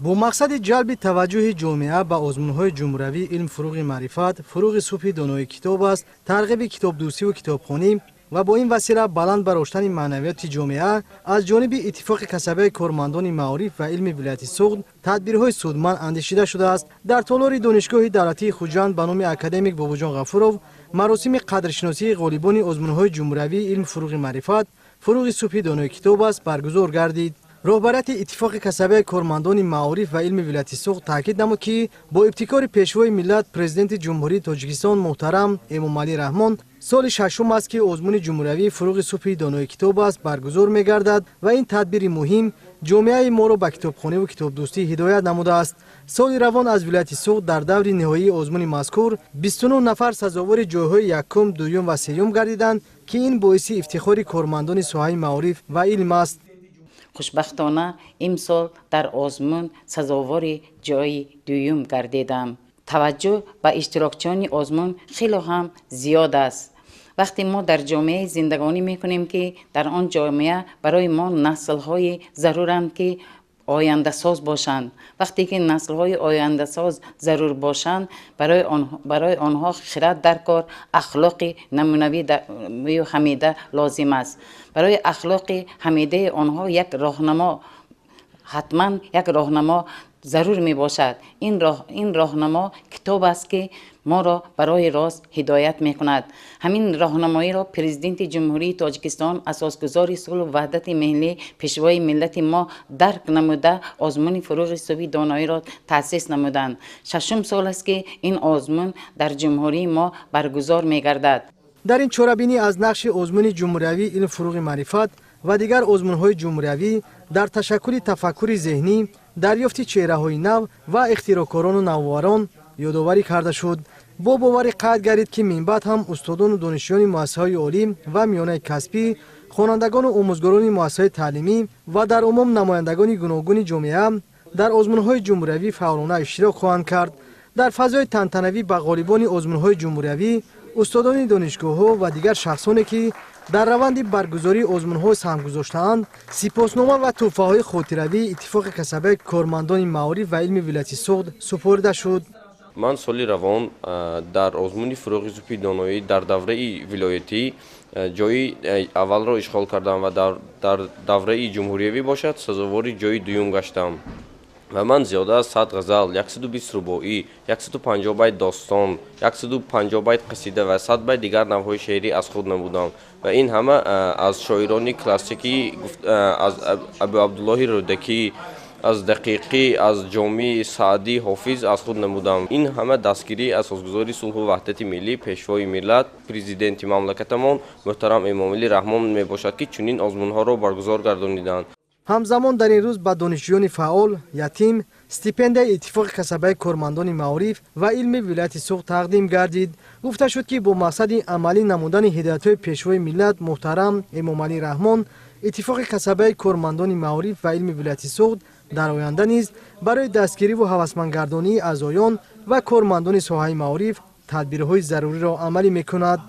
Бо мақсади ҷалби таваҷҷӯҳи ҷомеа ба озмунҳои ҷумҳуриявии «Илм фурӯғи маърифат, фурӯғи субҳи донои китоб аст», тарғиби китобдӯстиву китобхонӣ ва бо ин васила баланд бардоштани маънавияти ҷомеа аз ҷониби Иттифоқи касабаи кормандони маориф ва илми вилояти Суғд тадбирҳои судманд андешида шудааст. Дар толори Донишгоҳи давлатии Хуҷанд ба номи академик Бобоҷон Ғафуров маросими қадршиносии ғолибони озмунҳои ҷумҳуриявии «Илм фурӯғи маърифат, фурӯғи субҳи донои китоб аст» баргузор гардид. Роҳбарияти Иттифоқи касабаи кормандони маориф ва илми вилояти Суғд таъкид намуд, ки бо ибтикори Пешвои миллат, Президенти Ҷумҳурии Тоҷикистон муҳтарам Эмомалӣ Раҳмон, соли шашум аст, ки озмуни ҷумҳуриявии «Фурӯғи субҳи донои китоб аст» баргузор мегардад ва ин тадбири муҳим ҷомеаи моро ба китобхониву китобдӯстӣ ҳидоят намудааст. Соли равон аз вилояти Суғд дар даври ниҳоии озмуни мазкур 29 нафар сазовори ҷойҳои якум, дуюм ва сеюм гардиданд, ки ин боиси ифтихори кормандони соҳаи маориф ва илм аст. Хушбахтона, имсол дар озмун сазовори ҷойи дуюм гардидам. Таваҷҷӯҳ ба иштирокчиёни озмун хело ҳам зиёд аст. Вақте мо дар ҷомеаи зиндагонӣ мекунем, ки дар он ҷомеа барои мо наслҳои заруранд, ки ояндасоз бошанд. Вақте ки наслҳои ояндасоз зарур бошанд, барои онҳо хирад дар кор, ахлоқи намунавию ҳамида лозим аст. Барои ахлоқи ҳамидаи онҳо як роҳнамо, ҳатман як роҳнамо зарур мебошад. Ин роҳнамо китоб аст, ки моро барои рост ҳидоят мекунад. Ҳамин роҳнамоиро Президенти Ҷумҳурии Тоҷикистон, асосгузори сулҳу ваҳдати миллӣ, Пешвои миллати мо дарк намуда, озмуни «Фурӯғи субҳи доноиро» таъсис намуданд. Шашум сол аст, ки ин озмун дар ҷумҳурии мо баргузор мегардад. Дар ин чорабинӣ аз нақши озмуни ҷумҳуриявии «Илм фурӯғи маърифат» ва дигар озмунҳои ҷумҳуриявӣ дар ташаккули тафаккури зеҳнӣ, дарёфти чеҳраҳои нав ва ихтироъкорону навоварон ёдоварӣ карда шуд. Бо боварӣ қайд гардид, ки минбаъд ҳам устодону донишҷӯёни муассисаҳои олӣ ва миёнаи касбӣ, хонандагону омӯзгорони муассисаҳои таълимӣ ва дар умум намояндагони гуногуни ҷомеа дар озмунҳои ҷумҳуриявӣ фаъолона иштирок хоҳанд кард. Дар фазои тантанавӣ ба ғолибони озмунҳои ҷумҳуриявӣ, устодони донишгоҳҳо ва дигар шахсоне, ки дар раванди баргузории озмунҳо саҳм гузоштаанд, сипоснома ва тӯҳфаҳои хотиравии Иттифоқи касабаи кормандони маориф ва илми вилояти Суғд супорида шуд. Ман соли равон дар озмуни «Фурӯғи субҳи доноӣ» дар давраи вилоятӣ ҷои аввалро ишғол кардам ва дар давраи ҷумҳуриявӣ бошад, сазовори ҷои дуюм гаштам. Ва ман зиёда аз 100 ғазал, 120 рубоӣ, 150 байт достон, 150 байт қасида ва 100 байт дигар навъҳои шеърӣ аз худ намудам. Ва ин ҳама аз шоирони классикӣ, аз Абу Абдуллоҳи Рӯдакӣ, аз Дақиқӣ, аз Ҷомӣ, Саъдӣ, Ҳофиз аз худ намудам. Ин ҳама дастгирии асосгузори сулҳу ваҳдати миллӣ, Пешвои миллат, Президенти мамлакатамон муҳтарам Эмомалӣ Раҳмон мебошад, ки чунин озмунҳоро баргузор гардониданд. Ҳамзамон дар ин рӯз ба донишҷӯёни фаъол, ятим стипендияи Иттифоқи касабаи кормандони маориф ва илми вилояти Суғд тақдим гардид. Гуфта шуд, ки бо мақсади амалӣ намудани ҳидоятҳои Пешвои миллат муҳтарам Эмомалӣ Раҳмон, Иттифоқи касабаи кормандони маориф ва илми вилояти Суғд дар оянда низ барои дастгириву ҳавасмандгардонии аъзоён ва кормандони соҳаи маориф тадбирҳои заруриро амалӣ мекунад.